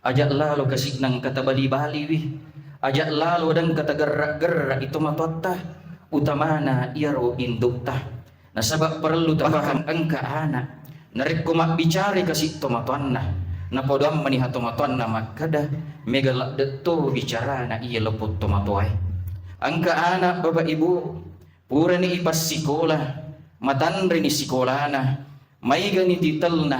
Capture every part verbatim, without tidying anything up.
Aja' lalo kasi' nengka tabali-baliwi, aja' lalo dengka tagerra'-gerra'i tomatoatta, utamana iyaro indukta. Nasaba' parellu tapaham engka ana', narekko mabbicarai kasi' tomatoanna, napodoang maniha tomatoanna makkeda, mega ladde' to bicarana iya loppo tomatoae. Engka ana', Bapak Ibu, purani ipassikola, matanreni sikolana, maigani titelna,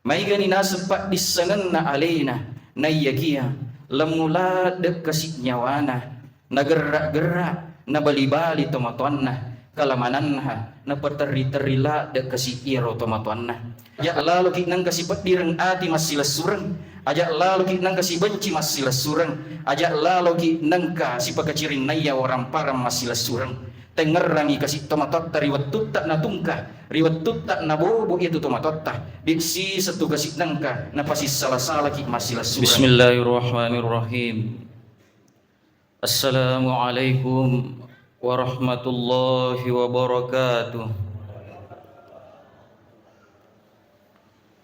maigani naseng paddissengenna alena, naiyakiya lemmu ladde' kasi' nyawana, nagerra'-gerra', nabali-bali tomatoanna, kalamananha, napaterri-terri ladde' kasi' iyaro tomatoanna. Aja' laloki' nengka sipeddireng ati massilessureng, aja' laloki' nengka sibenci massilessureng, aja' laloki' nengka sipakacirinnaiya waramparang massilessureng. Tengngerangi kasi' tomatoatta ri wettutta natungka, ri wettutta nabobo iyatu tomatoatta, di' siseng tu kasi' nengka napasisala-salaki massilessureng. Bismillahirrahmanirrahim. Assalamualaikum warahmatullahi wabarakatuh.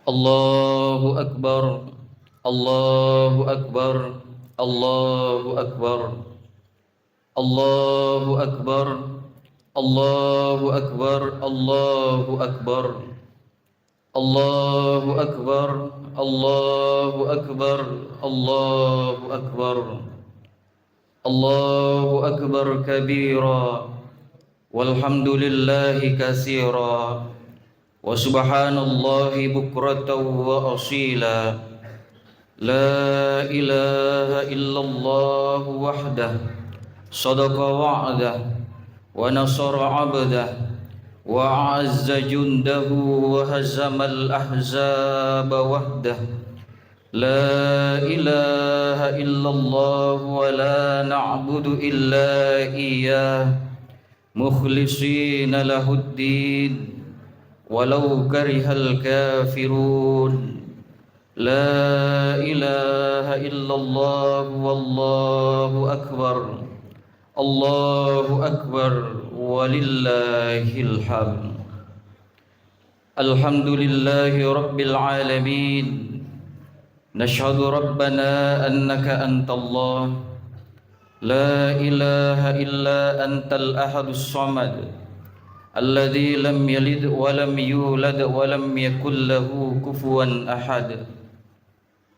Allahu Akbar, Allahu Akbar, Allahu Akbar. Allahu Akbar, Allahu Akbar, Allahu Akbar. Allahu Akbar, Allahu Akbar, Allahu Akbar. Allahu Akbar kabira, walhamdulillahi katsira, wa subhanallahi bukratan wa asila. La ilaha illallah wahdah, sadaqa wa'dah, wa nasara abdah, wa a'azza jundahu, wa hazamal ahzaba wahdah. La ilaha illallah wa la na'budu illa iyyah, mukhlisina lahuddin, walau karihal kafirun. La ilaha illallah, wallahu akbar. Allahu akbar, walillahil hamd. Alhamdulillahi rabbil alamin. Nashhadu rabbana annaka antallah, la ilaha illa antal ahadus samad, alladzi lam yalid wa lam yulad wa lam yakul lahu kufuwan ahad.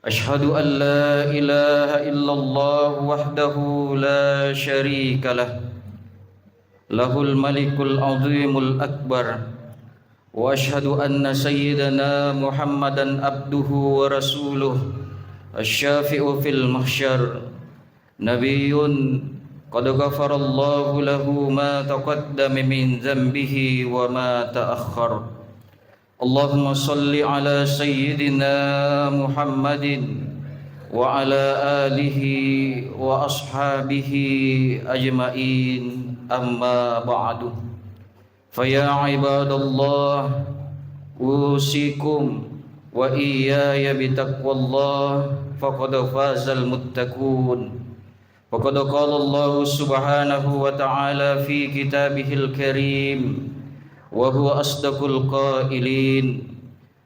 Ashhadu an la ilaha illallah wahdahu la syarika lah, lahul malikul azimul akbar. Wa ashhadu anna sayyidana Muhammadan abduhu wa rasuluh, asy-syafi'u fil mahsyar. Nabiyyun qad ghafarallahu lahu ma taqaddama min dzanbihi wa ma ta'akhkhar. Allahumma shalli ala sayyidina Muhammadin wa ala alihi wa ashabihi ajma'in, amma ba'du. Fa ya ibadallah, usikum wa iyyaya bitaqwallah, faqad fazal muttaqun. Faqad qala Allahu subhanahu wa ta'ala fi kitabihil karim, wa huwa asdaqul qailin.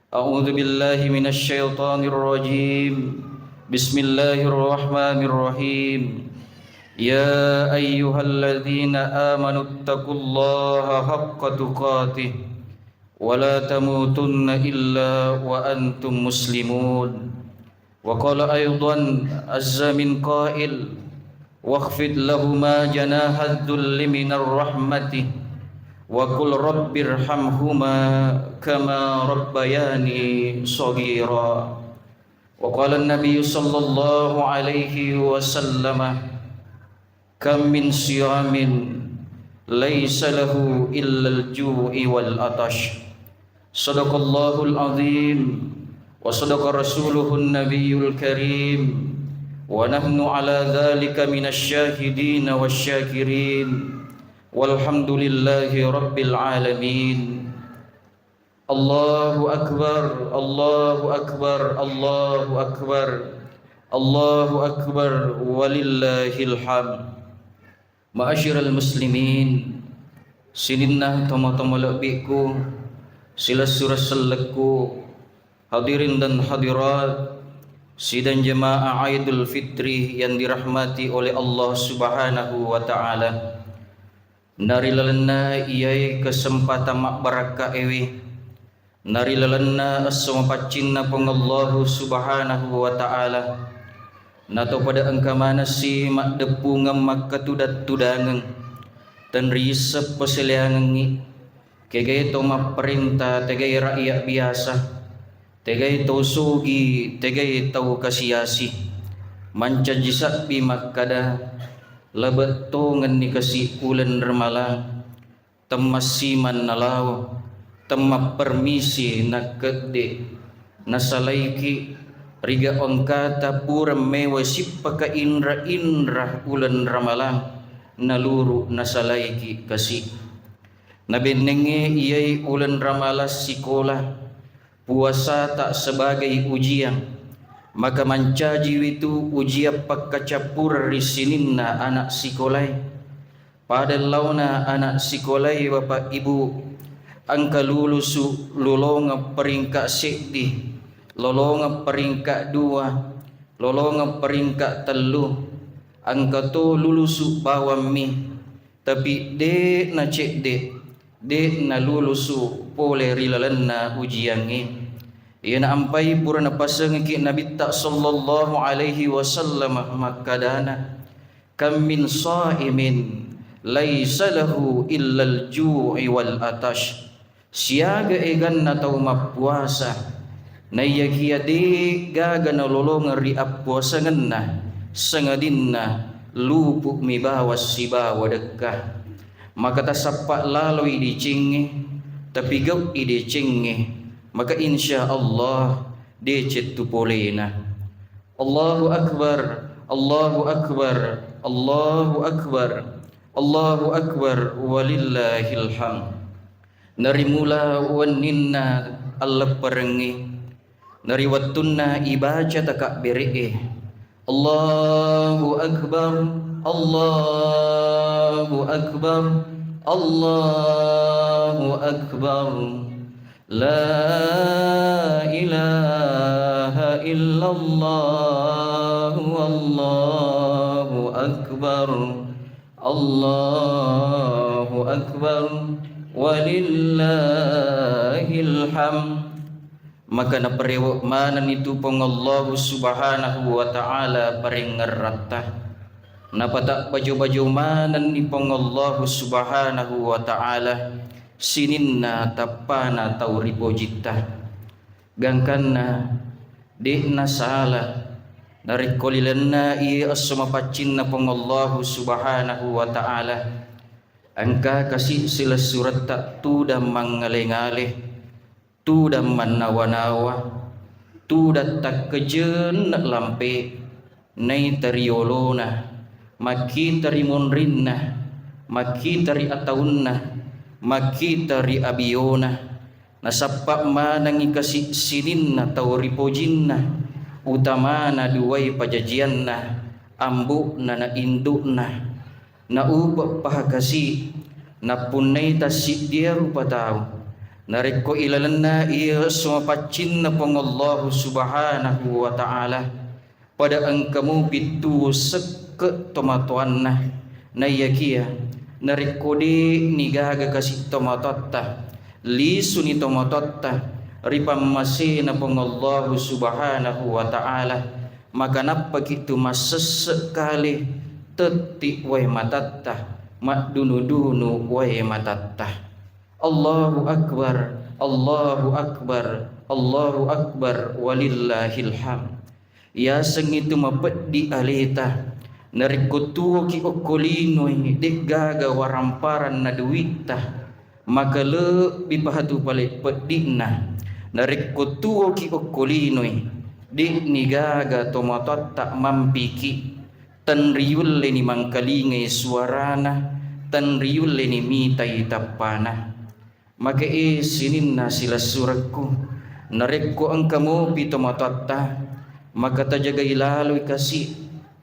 A'udzu billahi minasy syaithanir rajim. Bismillahirrahmanirrahim. Ya ayyuhalladzina amanu taqullaha haqqa tuqatih wa la tamutunna illa wa antum muslimun. Wa qala aidan azza min qail, wakhfid lahuma janahadz-dzulli minar rahmati wa qul rabbirhamhuma kama rabbayani shaghira. Wa qala an-nabiyyu sallallahu alaihi wasallam, kam min siyamin laisa lahu illal ju'i wal atash. Sadaqallahul azim wa sadaqa rasuluhun nabiyul karim wa nahnu ala dzalika minasy syahidin wasy syakirin. Walhamdulillahi rabbil alamin. Allahu akbar, Allahu akbar, Allahu akbar, Allahu akbar, walillahil hamd. Ma'asyiral muslimin, sininna tomatoa malebbiku, silessureng sellekku, hadirin dan hadirat, Sidang jemaah Aidul Fitri yang dirahmati oleh Allah Subhanahu wa Ta'ala, narilalenna iyai kesempatan mabbarakka ewe, narilalenna esso mapaccinna Puang Allahu Subhanahu wa Ta'ala, nato pada engka manesi maddeppungeng makkatudang-tudangeng, tenrisseng peseleangengngi, kegai to mapparenta, tegai rakyat biasa, tegai tau sugi, tegai tau kasiasi. Mancaji sabbi makkada, lebettongenni kasi uleng ramalang, temmassimang nalao, temmappermisi nakkedde, nasalaiki, riga engkata pura mewa sippaka inra-inra uleng ramalang, naluru nasalaiki kasi. Nabennengnge iyai uleng ramalang sikola, puasata sebagai ujian, maka mancajiwi tu ujian pakkacappureng ri sininna anak sikolae. Pada laona anak sikolae, Bapak Ibu, engka lulusu lolongeng peringkat seddi, lolongeng peringkat dua, lolongeng peringkat tellu, engka to lulusu bawammi. Tapi de' nacedde, de' nalulusu pole ri lalenna ujiangnge. Iyana ampai pura napasengeki Nabitta sallallahu alaihi wasallam makkadana, "Kam min shaimin laisa lahu illal ju'i wal atash." Siaga eganna tau mappuasa, naiyakia de' gaga nalolongeng ri appuasangenna, sangadinna lupu'mi bawang sibawa dekka. Maka tasappa laloi decengnge, tapigau'i decengnge, maka insya Allah deceng tu polena. Allahu Akbar, Allahu Akbar, Allahu Akbar, Allahu Akbar, walillahil hamd. Narimula wenninna allepperengnge, nariwettunna ibaca takabbere'e, Allahu Akbar, Allahu Akbar, Allahu Akbar. La ilaha illallah, Allahu Akbar. Allahu Akbar, walillahil hamd. Maka naparewe manenni tu Puang Allahu Subhanahu wa Ta'ala parengngerratta. Napatabbajo-bajo manenni Puang Allahu Subhanahu wa Ta'ala sininna tappana tau ripojitta. Gangkanna, de'na sala narekko lilenna iye esso mapaccinna Puang Allahu Subhanahu wa Ta'ala. Engka kasi silessuretta tudang mangngale-ngale, tudang mannawa-nawa, tudang takkejenne lampe, naita ri yolona, makkita ri monrinna, makkita ri ataunna, makkita ri abiona. Nasappa manengngi kasi sininna tau ripojinna, utamana duwae pajajianna, ambo'na na indu'na. Naupe' pahakasi, nappunnai tassiddia rupa tau. Narekko ilalenna iya esso mapaccinna Puang Allahu Subhanahu wa Ta'ala, pada engka mupi tuwo sekke' tomatoanna. Naiyakiya, narekko de'ni gaga kasi tomatoatta, lisuni tomatoatta ri pammasena Puang Allahu Subhanahu wa Ta'ala, maka nappaki tu massesse' kale, tetti' wae matatta, maddunu-dunu wae matatta. Allahu Akbar, Allahu Akbar, Allahu Akbar, walillahil hamd. Yasengngi tu mapeddi aleta, narekko tuwoki okko linoi, de'gaga waramparanna duitta, maka lebbi pahatu pale peddi'na. Narekko tuwoki okko linoi, de'ni gaga tomatoatta mampiki, tenriyulleni mangkalingai suarana, tenriyulleni mitai tappana. Maka e sininna silessurekku, narekko engka mopi tomatoatta, maka tajagai laloi kasi,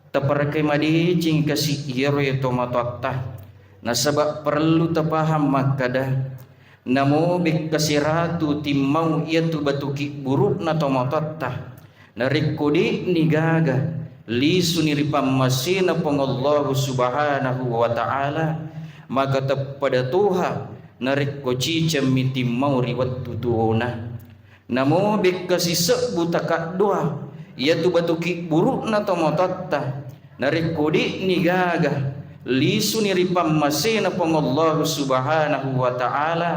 taparakai madeceng kasi iyaro e tomatoatta. Nasaba parellu tapahang makkada, namo bekkasi ratu timmau iyatu batu kibburu'na tomatoatta, Narekko de'ni gaga lisuni ri pammasena Puang Allahu Subhanahu wa Ta'ala, maka teppada toha narekko cicemmi timmau ri wettu tuona. Namo bekkasi sebbu takaddoa, iyatu batu kibburu'na tomatoatta, narekko de'ni gaga lisuni ri pammasena Puang Allahu Subhanahu wa Ta'ala,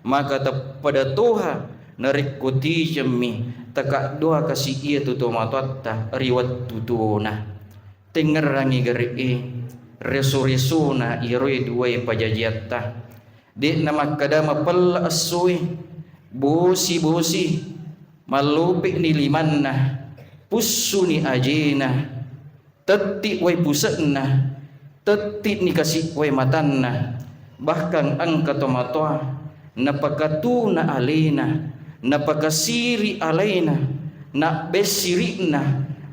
maka teppada toha narekko tijemmi takaddoa kasi iyatu tomatoatta ri wettu tuona. Tengngerangngi gare'e, reso-resona iyaroe duae pajajiatta. De'na makkada mapella essoe, bosi-bosi, mallope'ni limanna, pussuni ajena, tetti wai puse'na, tetti'ni kasi wai matanna, bahkan engka tomatoa napakatuna alena, napakasiri alaina, nabbessiri'na,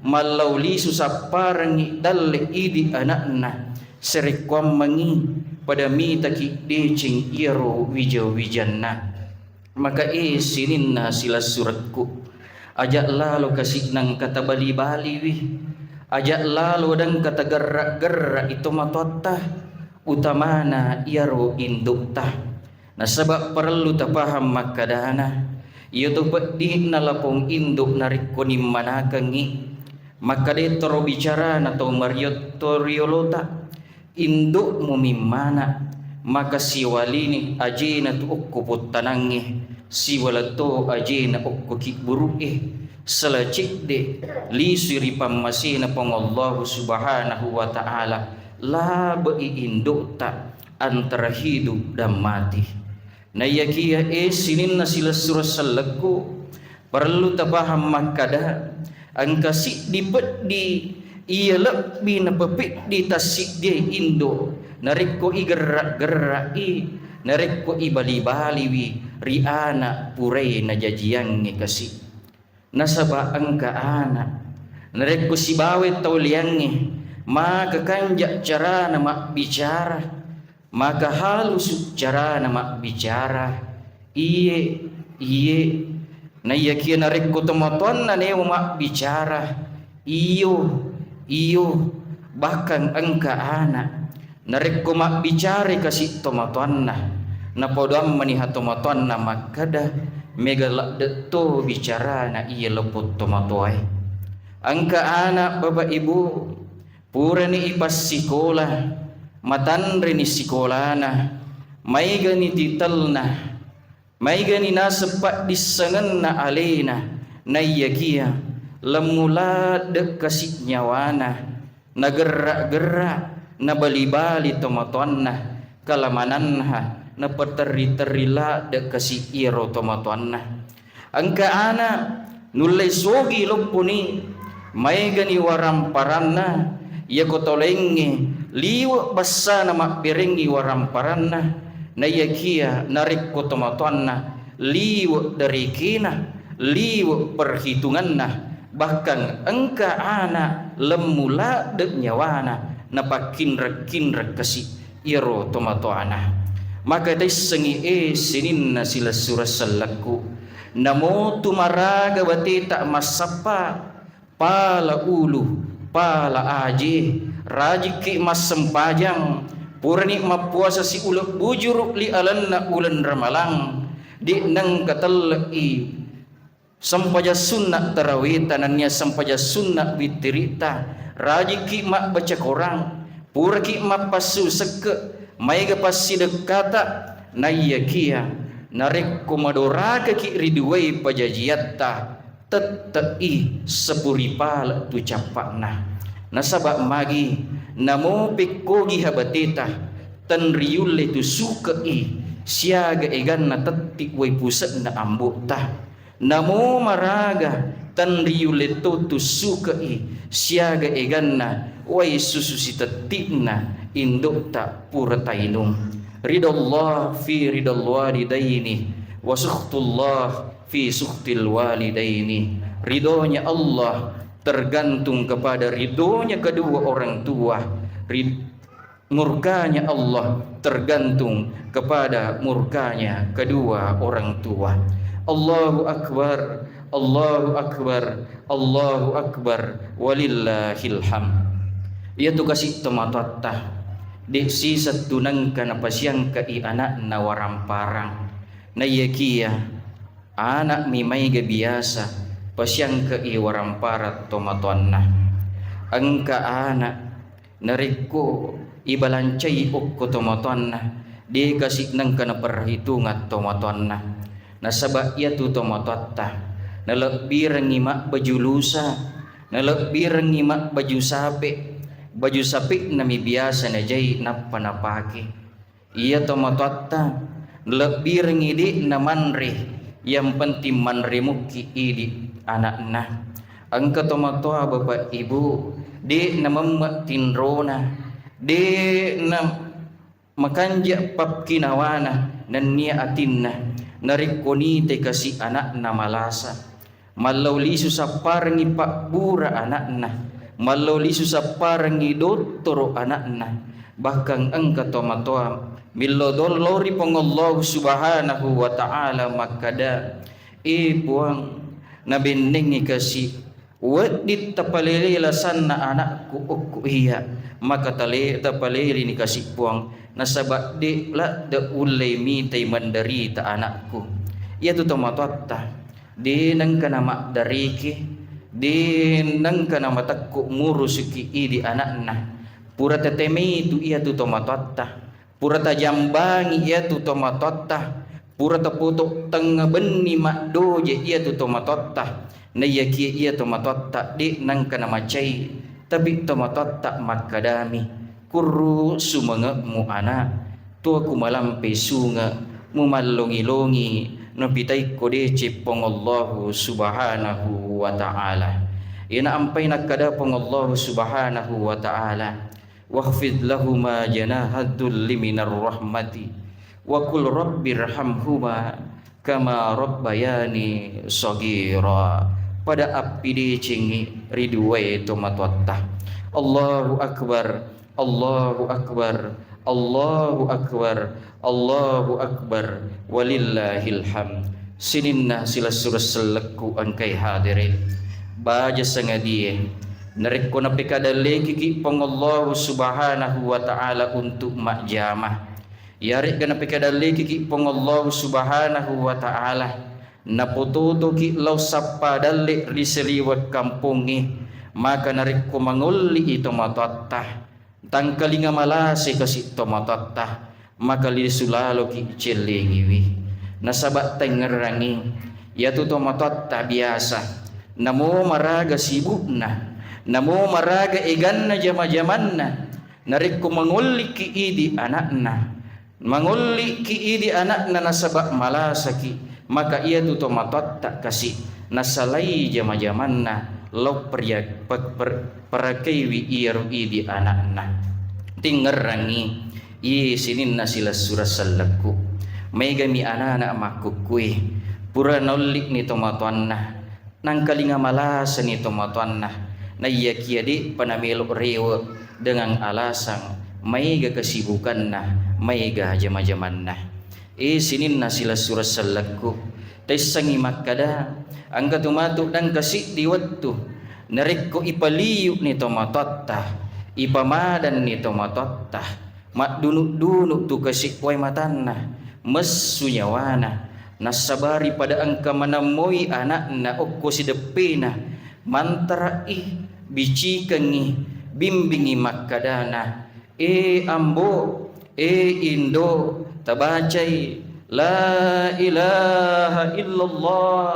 mallau lisu sapparengngi dalle idi ana'na, sarekkuammengngi pada mitaki deceng iyaro wija-wijanna. Maka e sininna silessurekku, aja lalo kasi nengka tabali-baliwi, aja lalo dengka tagerra-gerrai tomatoatta, utamana iyaro indo'ta. Nasaba parellu tapahang makkadana, iyato peddi'na lapong indo narekko nimmanakengngi, makkada toro bicarana tau mariotto riolota, indo'mu mimmana, maka siwalini ajena tu okko pottanangnge, siwala to ajena okko kibburu'e, sala cedde lisui ri pammasena Puang Allahu Subhanahu wa Ta'ala, labe'i indo'ta antara hidup dan mati. Naiyakiya, e sininna silessureng sellekku, parellu tapahang makkada, engka siddi peddi iya lebbi napapeddi tassiddie indo, narekko igerra-gerrai, narekko ibali-baliwi ri ana purai najajiangnge kasi. Nasaba engka ana, narekko sibawai tau liangnge, maka kanja carana mabbicara, maka halusu carana mabbicara, iye, iye. Naiyakiya narekko tomatoanna newa mabbicara, iyo, iyo, bahkan engka ana, narekko mabbicarai kasi tomatoanna, napodoang maniha tomatoanna makkada, mega ladde to bicarana iya loppo tomatoae. Engka ana, Bapak Ibu, purani ipassikola, matanreni sikolana, maigani titelna, maigani naseng paddissengenna alena, naiyakiya lemmu ladde kasi nyawana, nagerra-gerra, nabali-bali tomatoanna, kalamananha napaterri-terri ladde kasi iyaro tomatoanna. Engka ana, nulle sogi lopponi, maegani waramparanna, iyako tau laingnge liwe bassana mabberengngi waramparanna, naiyakiya narekko tomatoanna liwe derekena, liwe perhitunganna, bahkan engka ana lemmu ladde nyawana napakkinreng-kinreng kasi iyaro tomatoana. Maka taissengngi, e, sininna silessureng sellekku. Namo tu maraga bateta massappa, pala ulu, pala aje, rajikki massempajang, purani mappuasa siuleng bujuru li alenna uleng Ramalang, de nengka telle'i sempajang sunna taraweta nennia sempajang sunna wittirita, rajikki mabbaca korang, puraki mappassu sekke, maega passidekkata, naiyakiya narekko madorakaki ri duai pajajiatta, tette'i sepuri pale tu cappa'na. Nasaba magi namo pekkogi habateta, tenriyulle tu suke'i siaga eganna tetti wai puse'na ambo'ta. Namo maraga tenriyulle to tussuke'i siaga eganna wai susu sitetti'na indo'ta pura tainung. Ridallah fi ridal walidaini, wa sukhtullah fi sukhtil walidaini. Ridhonya Allah tergantung kepada ridhonya kedua orang tua. Rid- Murkanya Allah tergantung kepada murkanya kedua orang tua. Allahu Akbar, Allahu Akbar, Allahu Akbar, walillahil hamd. Iyatu kasi' tomatoatta, de' siseng tu nengka napasiangka'i ana'na waramparang. Naiyakiya ana'mi maega biasa pasiangka'i waramparang tomatoanna. Engka ana' narekko ibalancai okko tomatoanna, de' kasi' nengka naperhitungang tomatoanna. Nasaba' iyatu tomatoatta, nalebbirengngi mabbaju lusa, nalebbirengngi mabbaju sape', baju sape'nami biasa najai nappa napake. Iya tomatoatta, nalebbirengngi de' namanre, yang penting manre mukki idi' ana'na. Engka tomatoa, Bapak Ibu, de' namemme' tinrona, de' na makanja' pakkinawana nennia atinna, narekko nitai kasi' ana'na malasa. Mallau lisu sapparengngi pabbura ana'na, mallau lisu sapparengngi dottoro ana'na, bahkan engka tomatoa millau dollori Puang Allahu Subhanahu wa Ta'ala makkada, "E Puang, nabennengngi kasi' wedding tapalele lasanna ana'ku okko iya, maka tale-, tapaleleni kasi' Puang, nasaba' de' ladde' ullei mitai menderita ana'ku." Iyatu tomatoatta, de' nengka namaddareke, de' nengka namatekko murusuki idi' ana'na. Pura tatemaitu iyatu tomatoatta, pura tajambangi iyatu tomatoatta, pura tapoto' tengnga benni maddoje iyatu tomatoatta. Naiyakiya iya tomatoatta de' nengka namacai, tapi tomatoatta makkadami, "Kurru sumange'mu ana', tuaku malampe sunge', mumallongi-longi, napitaikko deceng Puang Allahu Subhanahu wa Ta'ala." Iyana ampai nakkada Puang Allahu Subhanahu wa Ta'ala, "Wakhfid lahuma janahadzulli minar rahmati, wa qul rabbirhamhuma kama rabbayani shaghira." Pada appidecengngi ri duwae tomatoatta. Allahu Akbar, Allahu Akbar, Allahu Akbar, Allahu Akbar, walillahil hamd. Sininna silessureng sellekku engkai hadere, baja sangadie, narekko napekadallekiki Puang Allahu Subhanahu wa Ta'ala untuk majjama, yaregga napekadallekiki Puang Allahu Subhanahu wa Ta'ala, napototoki lao sappa dalle ri saliweng kampongnge, maka narekko mangolli'i tomatoatta, tangkalinga malase kasi' tomatoatta, maka lisu laloki cellengiwi. Nasaba' taingngerangngi, iyatu tomatoatta biasa namo maraga sibukna, namo maraga eganna jama-jamanna, narekko mangolliki idi' ana'na, mangolliki idi' ana'na nasaba' malasaki, maka iyatu tomatoatta kasi' nasalai jama-jamanna lao peria-, pe-, per-, parakaiwi iyaro idi' ana'na. Tingngerangngi, iye sininna silessureng sellekku. Maegami anana' makkukkue, pura naolli'ni tomatoanna, nangkalinga malasani tomatoanna, naiyakiya de'pa namelo' rewe' dengan alasan maega kesibukanna, maega jama-jamanna. E sininna silessureng sellekku, taissengngi makkada, engka tu matu dangka siddi wettu, narekko ipaliyu'ni tomatoatta, ipamadanni tomatoatta, maddunu-dunu tu kasi' wae matanna, messu nyawana, nassabari pada engka manemmoi ana'na okko sideppena, mantara'i, bicikengngi, bimbingngi makkadana, "E ambo, e indo, tabacai la ilaha illallah."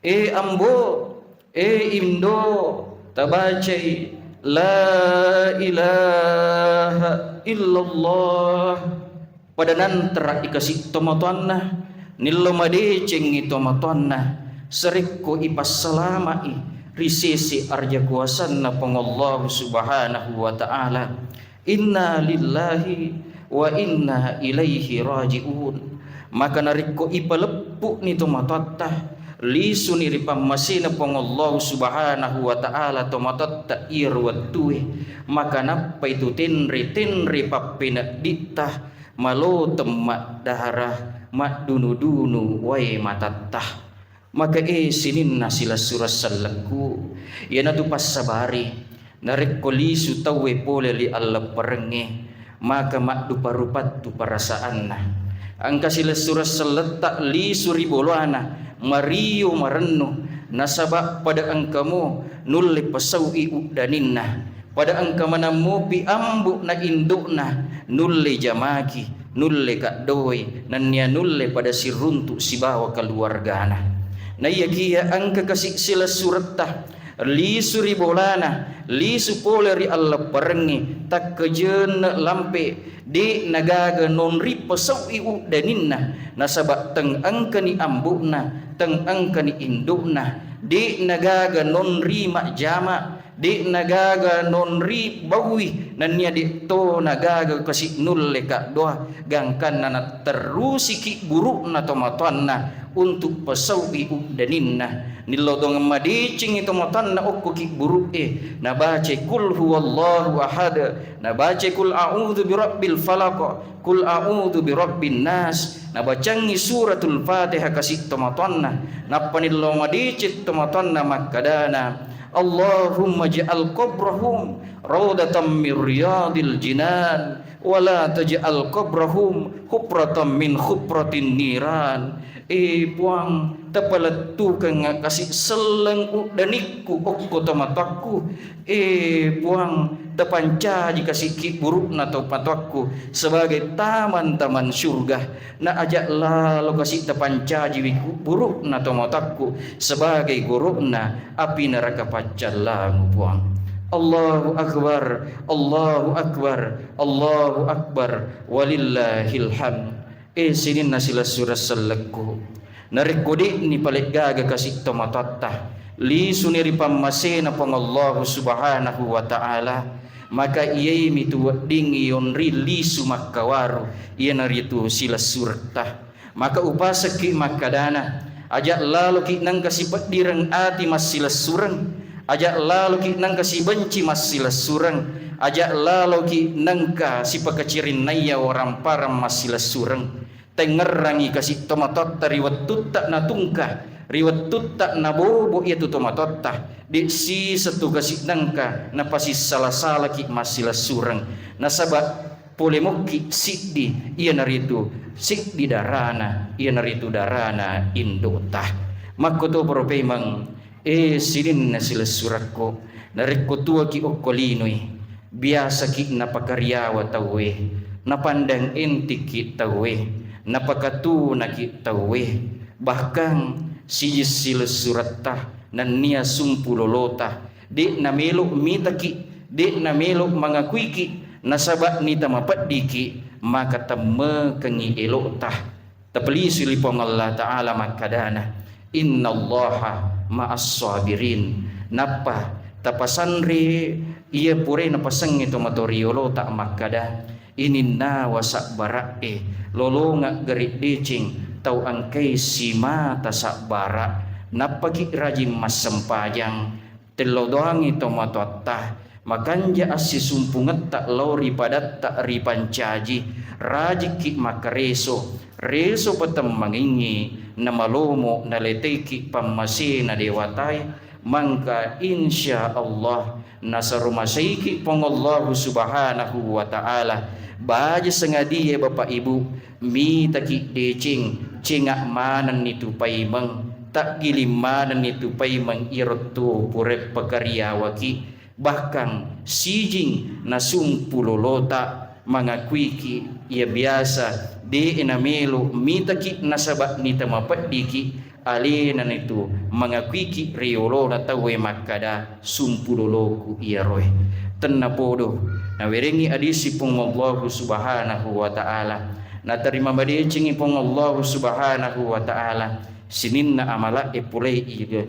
E ambo, e indo, tabacai la ilaha illallah. Pada nantara'i kasi' tomatoanna, nillo madecengngi tomatoanna, sarekko ipassalama'i ri sese arja kuasanna Puang Allahu Subhanahu wa Ta'ala. Inna lillahi wa inna ilaihi raji'un. Maka narekko ipaleppu'ni tomatoatta, lisuni ri pammasena Puang Allahu Subhanahu wa Ta'ala tomatoatta iyaro wettue, maka nappai tu tenre-tenre pappenedditta, maloteng maddara, maddunu-dunu wae matatta. Maka, e, sininna silessureng sellekku, iyanatu passabari, narekko lisu tauwe pole ri allepperengnge, maka maddupa-rupattu perasaanna. Engka silessureng selletta lisu ri bolana, mario marennu, nasaba pada engkamo nulle pesau'i uddaninna. Pada engka maneng mopi ambo na indokna nulle jamaki, nulle kaddoi, nennia nulle pada siruntu sibawa keluargana. Naiyakiya engka kasi silessuretta lisu ri bolana, lisu pole ri allepperengnge, takkejenne lampe, de nagaga nonri pesau'i uddaninna, nasaba teng engkani ambokna, teng engkani indokna, de nagaga nonri majjama, de'na gaga nonri baui, nennia de'tona gaga kasi nulle kaddoa, gangkanna natterrusiki buru'na tomatoanna untuk pesau'i uddaninna. Nillau tongeng madecengngi tomatoanna okkoki buru'e, nabacai kul huwallahu ahad, nabacai kul a'udzu birabbil falaq, kul a'udzu birabbin nas, nabacangngi suratul Fatihah kasi tomatoanna, nappa nillau madeceng tomatoanna makkadana, Allahumma ja'al qabrahum raudatan min riyadil jinan, wa la taj'al qabrahum hufratan min hufratin niran. E Puang, tapalettukengnga kasi selleng uddanikku okko tomatoakku. E Puang, tapancaji kasi kiburu'na tomatoakku sebagai taman-taman syurga. Na aja' lalo kasi tapancajiwi kuburu'na tomatoakku sebagai goro'na api neraka paccallangu, Puang. Allahu Akbar, Allahu Akbar, Allahu Akbar, walillahil hamd. E sininna silessureng sellekku, narekko de'ni pale gaga kasi tomatoatta, lisuni ri pammasena Puang Allahu Subhanahu wa Ta'ala, maka iyaimi tu weddingngi yonri lisu makkawaru, iyanaritu silessuretta. Maka upasekki makkadana, aja' laloki nengka sipeddireng ati massilessureng, aja' laloki nengka sibenci massilessureng, aja' laloki nengka sipakacirinnaiya waramparang massilessureng. Tengngerangngi kasi tomatoatta ri wettutta natungka, ri wettutta nabobo iyatu tomatoatta, de' siseng tu kasi nengka napasissala-salaki massilessureng. Nasaba pole mokki siddi, iyanaritu siddi darana, iyanaritu darana indota. Makkotoparo pemeng, e sininna silessurekku, narekko tuaki okko linoi, biasaki napakariawa tauwe, napandang entikki tauwe, napakatunaki tauwe, bahkan siji silessuretta nennia sumpu lolota, de' namelo mitaki, de' namelo mangakuiki, nasaba nita mapeddiki, maka temmekengngi elota. Tapalisui Puang Allah Ta'ala makkadana, innallaha ma'as sabirin. Nappa tapasanre iya purae napasengnge tomatoa riolota makkada, ininnawa sabbara'e, lolonga gari deceng, tau engkai simata sabbara, nappaki rajin massempajang, tellau doangi tomatoatta, makanja assisumpungetta lao ri padatta ripancaji, rajikki makkareso, reso patemmangingngi, namalomo naleteiki pammasena dewatae, mangka insya Allah nasarumaseiki Puang Allahu Subhanahu wa Ta'ala. Baja sengadie Bapak Ibu, mitaki deceng, cenga manenni tu paimeng, taggiling manenni tu paimeng iyarotto purae pakariawaki, bahkan sijing nasumpu lolota mangakuiki iya biasa de' namelo mitaki nasaba nita mapeddiki, alenanitu mangakuiki riolona tauwe makkada, sumpu loloku iyaroe. Tennapodo, nawerengngi adisi Puang Allahu Subhanahu wa Ta'ala, natarima madecengngi Puang Allahu Subhanahu wa Ta'ala sininna amala'e pole ige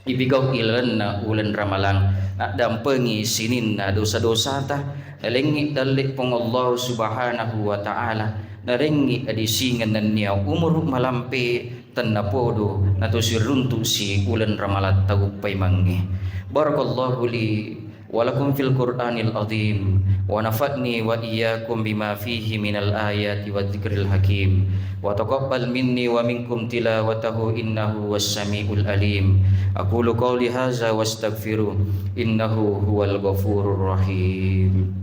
ipigau ilalenna uleng Ramalang, naddampengi sininna dosa-dosata, nalengngi dalle Puang Allahu Subhanahu wa Ta'ala, narengngi adisingeng nennia umuru malampe, tennapodo nato siruntusi uleng Ramalang tau paimangnge. Barakallahu li ولكم في القرآن العظيم، ونفعني وإياكم بما فيه من الآيات والذكر الحكيم، وتقبل مني ومنكم تلاوته إنه هو السميع العليم. أقول قولي هذا وأستغفره إنه هو الغفور الرحيم.